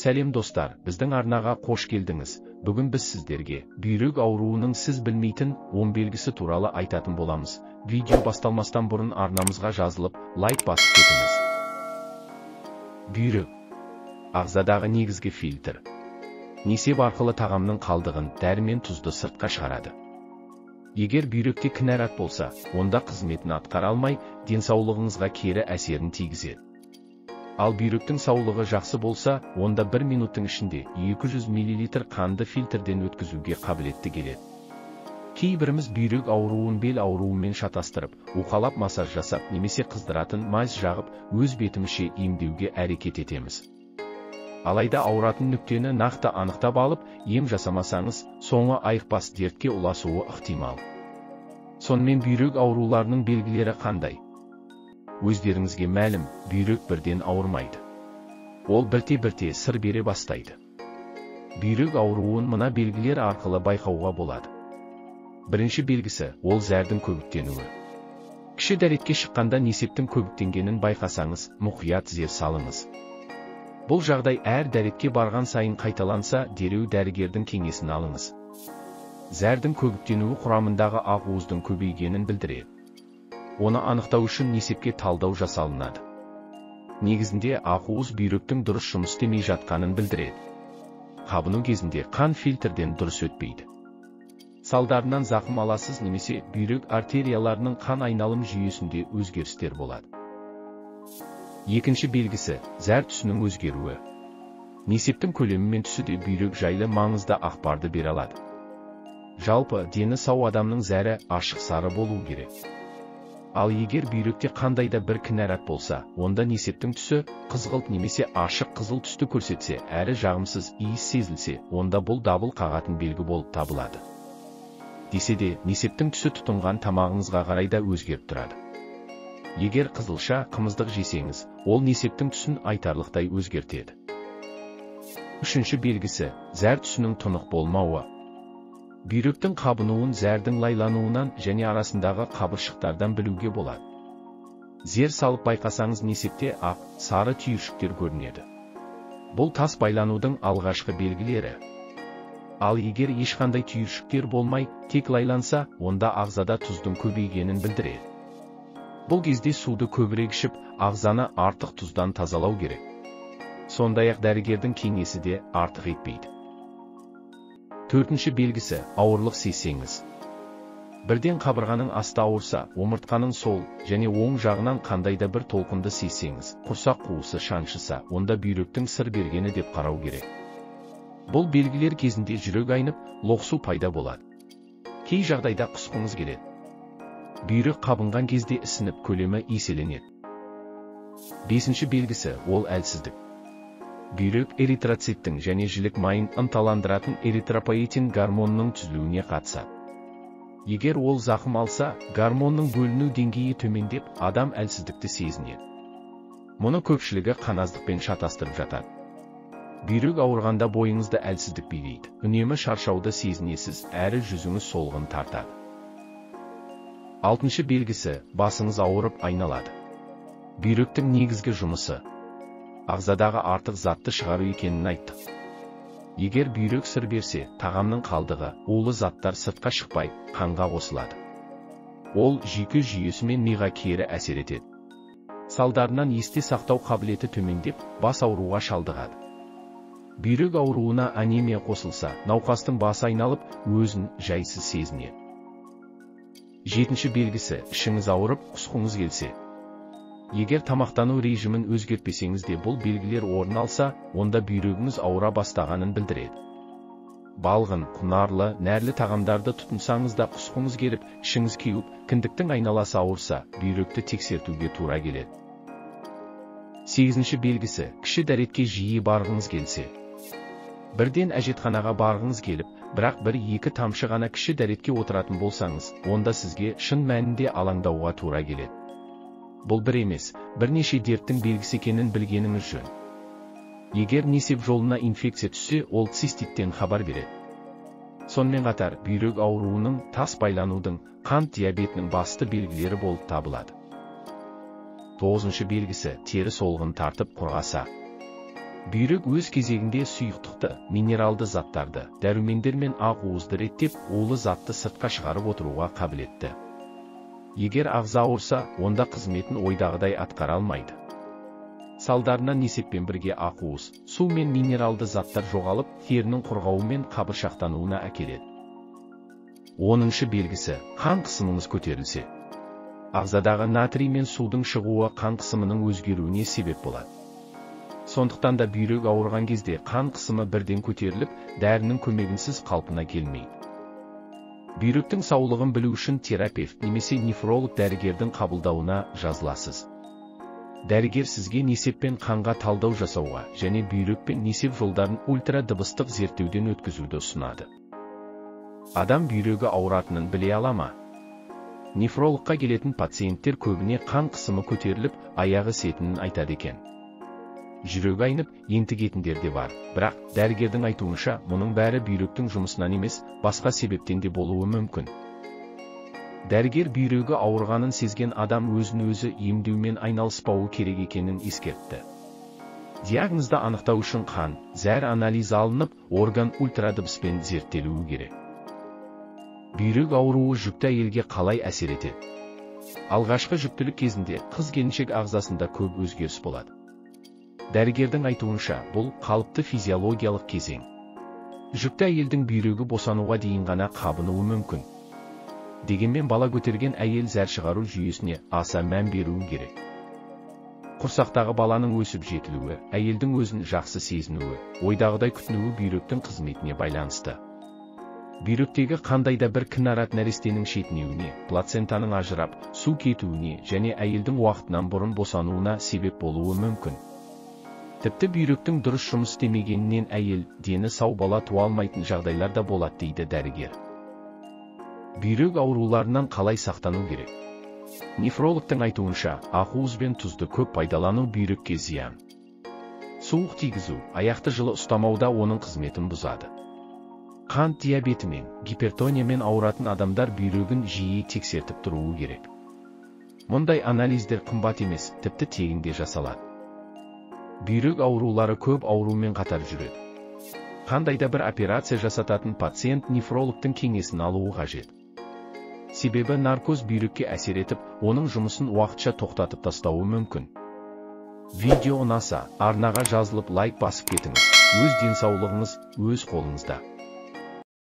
Сәлем достар, біздің арнаға қош келдіңіз. Бүгін біз сіздерге бүйрек ауруының сіз білмейтін 10 белгісі туралы айтатын боламыз. Видео басталмастан бұрын арнамызға жазылып, лайк басып кетіңіз. Бүйрек ағзадағы негізгі фильтр. Несеп арқылы тағамның қалдығын, дәрі мен тұзды сыртқа шығарады. Егер бүйректе кінәрат болса, онда қызметін атқара алмай, денсаулығыңызға кері әсерін тигізеді. Ал бүйректің саулығы жақсы болса, онда 1 минуттың ішінде 200 мл қанды фильтрден өткізуге қабілетті келеді. Кейбіріміз бүйрек ауруын бел ауруымен шатастырып, уқалап массаж жасап, немесе қыздыратын мазь жағып, өз бетімізше емдеуге әрекет етеміз. Алайда ауыратын нүктені нақты анықтап алып, ем жасамасаңыз, соңы айықпас дертке ұласуы ықтимал. Сонымен бүйрек ауруларының белгілері қандай? Өздеріңізге мәлім, бүйрек бірден ауырмайды. Ол бірте-бірте сыр бере бастайды. Бүйрек ауруын мына белгілер арқылы байқауға болады. Бірінші белгісі, ол зәрдің көбіктенуі. Кіші дәретке шыққанда несептің көбіктенгенін байқасаңыз, мұқият зер салыңыз. Бұл жағдай әр дәретке барған сайын қайталанса, дереу дәрігердің кеңесін алыңыз. Зәрдің көбіктенуі құрамындағы ақуыздың көбейгенін білдіреді. Оны анықтау үшін несепке талдау жасалынады. Негізінде ақуыз бүйректің дұрыс жұмыс істемей жатқанын білдіреді. Қабыну кезінде қан фильтрден дұрыс өтпейді. Салдарынан зақым аласыз немесе бүйрек артерияларының қан айналым жүйесінде өзгерістер болады. Екінші белгісі, зәр түсінің өзгеруі. Несептің көлемі мен түсі де бүйрек жайлы маңызды ақпарды бере алады. Жалпы, дені сау адамның зәрі ашық сары болуы керек. Ал егер бүйректе қандай да бір кінәрат болса, онда несептің түсі қызғылт немесе ашық қызыл түсті көрсетсе, әрі жағымсыз иіс сезілсе, онда бұл дабыл қағатын белгі болып табылады. Десе де, несептің түсі тұтынған тамағыңызға қарай да өзгеріп тұрады. Егер қызылша, қымыздық жесеңіз, ол несептің түсін айтарлықтай өзгертеді. Үшінші белгісі, зәр түсінің тұнық болмауы. Бүйректің қабынуын зәрдің лайлануынан және арасындағы қабыршықтардан білуге болады. Зер салып байқасаңыз несепте ақ, сары түйіршіктер көрінеді. Бұл тас байланудың алғашқы белгілері. Ал егер ешқандай түйіршіктер болмай, тек лайланса, онда ағзада тұздың көбейгенін білдіреді. Бұл кезде суды көбірек ішіп, ағзаны артық тұздан тазалау керек. Сондай-ақ дәрігердің кеңесі де артық етпейді. Төртінші белгісі, ауырлық сезсеңіз. Бірден қабырғаның асты ауырса, омыртқаның сол және оң жағынан қандай да бір толқынды сезсеңіз, құрсақ қуысы шаншыса, онда бүйректің сыр бергені деп қарау керек. Бұл белгілер кезінде жүрек айнып, лоқсу пайда болады. Кей жағдайда құсқыңыз келеді. Бүйрек қабынған кезде ісініп, көлемі еселенеді. Бесінші белгісі, ол әлсіздік. Бүйрек эритроциттің және жілік майын ынталандыратын эритропоэтин гормонының түзілуіне қатысады. Егер ол зақым алса, гормонның бөліну деңгейі төмендеп, адам әлсіздікті сезінеді. Мұны көпшілігі қаназдықпен шатастырып жатады. Бүйрек ауырғанда бойыңызды әлсіздік билейді, үнемі шаршауды сезінесіз, әрі жүзіңіз солғын тартады. Алтыншы белгісі, басыңыз ауырып айналады. Бүйректің негізгі жұмысы ағзадағы артық затты шығару екенін айттық. Егер бүйрек сыр берсе, тағамның қалдығы, улы заттар сыртқа шықпай, қанға қосылады. Ол жүйке жүйесі мен миға кері әсер етеді. Салдарынан есте сақтау қабілеті төмендеп, бас ауруға шалдығады. Бүйрек ауруына анемия қосылса, науқастың басы айналып, өзін жайсыз сезінеді. Жетінші белгісі, ішіңіз ауырып, құсқыңыз келсе. Егер тамақтану режимін өзгертпесеңіз де бұл белгілер орын алса, онда бүйрегіңіз ауыра бастағанын білдіреді. Балғын, құнарлы, нәрлі тағамдарды тұтынсаңыз да құсқыңыз келіп, ішіңіз кеуіп, кіндіктің айналасы ауырса, бүйректі тексертуге тура келеді. Сегізінші белгісі, кіші дәретке жиі барғыңыз келсе. Бірден әжетханаға барғыңыз келіп, бірақ бір-екі тамшы ғана кіші дәретке отыратын болсаңыз, онда сізге шын мәнінде алаңдауға тура келеді. Бұл бір емес, бірнеше дерттің белгісі екенін білгеніңіз жөн. Егер несеп жолына инфекция түссе, ол циститтен хабар береді. Сонымен қатар, бүйрек ауруының, тас байланудың, қант диабетінің басты белгілері болып табылады. Тоғызыншы белгісі, тері солғын тартып құрғаса. Бүйрек өз кезегінде сұйықтықты, минералды заттарды, дәрумендер мен ақуызды реттеп, улы затты сыртқа шығарып отыруға қабілетті. Егер ағза ауырса, онда қызметін ойдағыдай атқара алмайды. Салдарынан несеппен бірге ақуыз, су мен минералды заттар жоғалып, терінің құрғауы мен қабыршақтануына әкеледі. 10-шы белгісі – қан қысымыңыз көтерілсе. Ағзадағы натрий мен судың шығуы қан қысымының өзгеруіне себеп болады. Сондықтан да бүйрек ауырған кезде қан қысымы бірден көтеріліп, дәрінің көмегінсіз қалпына келмейді. Бүйректің саулығын білу үшін терапевт немесе нефролог дәрігердің қабылдауына жазыласыз. Дәрігер сізге несеппен қанға талдау жасауға және бүйрек пен несеп жолдарын ультрадыбыстық зерттеуден өткізуді ұсынады. Адам бүйрегі ауыратынын біле ала ма? Нефрологқа келетін пациенттер көбіне қан қысымы көтеріліп, аяғы ісетінін айтады екен. Жүрегі айнып, ентігетіндер де бар, бірақ дәрігердің айтуынша, мұның бәрі бүйректің жұмысынан емес, басқа себептен де болуы мүмкін. Дәрігер бүйрегі ауырғанын сезген адам өзін-өзі емдеумен айналыспауы керек екенін ескертті. Диагнозды анықтау үшін қан, зәр анализі алынып, орган ультрадыбыспен зерттелуі керек. Бүйрек ауруы жүкті әйелге қалай әсер етеді? Алғашқы жүктілік кезінде қыз-келіншек ағзасында көп өзгеріс болады. Дәрігердің айтуынша, бұл қалыпты физиологиялық кезең. Жүкті әйелдің бүйрегі босануға дейін ғана қабынуы мүмкін. Дегенмен бала көтерген әйел зәр шығару жүйесіне аса мән беруі керек. Құрсақтағы баланың өсіп жетілуі, әйелдің өзін жақсы сезінуі, ойдағыдай күтінуі бүйректің қызметіне байланысты. Бүйректегі қандай да бір кінәрат нәрестенің шетінеуіне, плацентаның ажырап, су кетуіне және әйелдің уақытынан бұрын босануына себеп болуы мүмкін. Тіпті бүйректің дұрыс жұмыс істемегенінен әйел дені сау бала туа алмайтын жағдайлар да болады, дейді дәрігер. Бүйрек ауруларынан қалай сақтану керек? Нефрологтың айтуынша, ақуыз бен тұзды көп пайдалану бүйрекке зиян. Суық тигізу, аяқты жылы ұстамауда оның қызметін бұзады. Қант диабетімен, гипертониямен ауыратын адамдар бүйрегін жиі тексертіп тұруы керек. Мұндай анализдер қымбат емес, тіпті тегін де жасалады. Бүйрек аурулары көп аурумен қатар жүреді. Қандай да бір операция жасататын пациент нефрологтың кеңесін алуы қажет. Себебі наркоз бүйрекке әсер етіп, оның жұмысын уақытша тоқтатып тастауы мүмкін. Видео ұнаса, арнаға жазылып лайк басып кетіңіз. Өз денсаулығыңыз өз қолыңызда.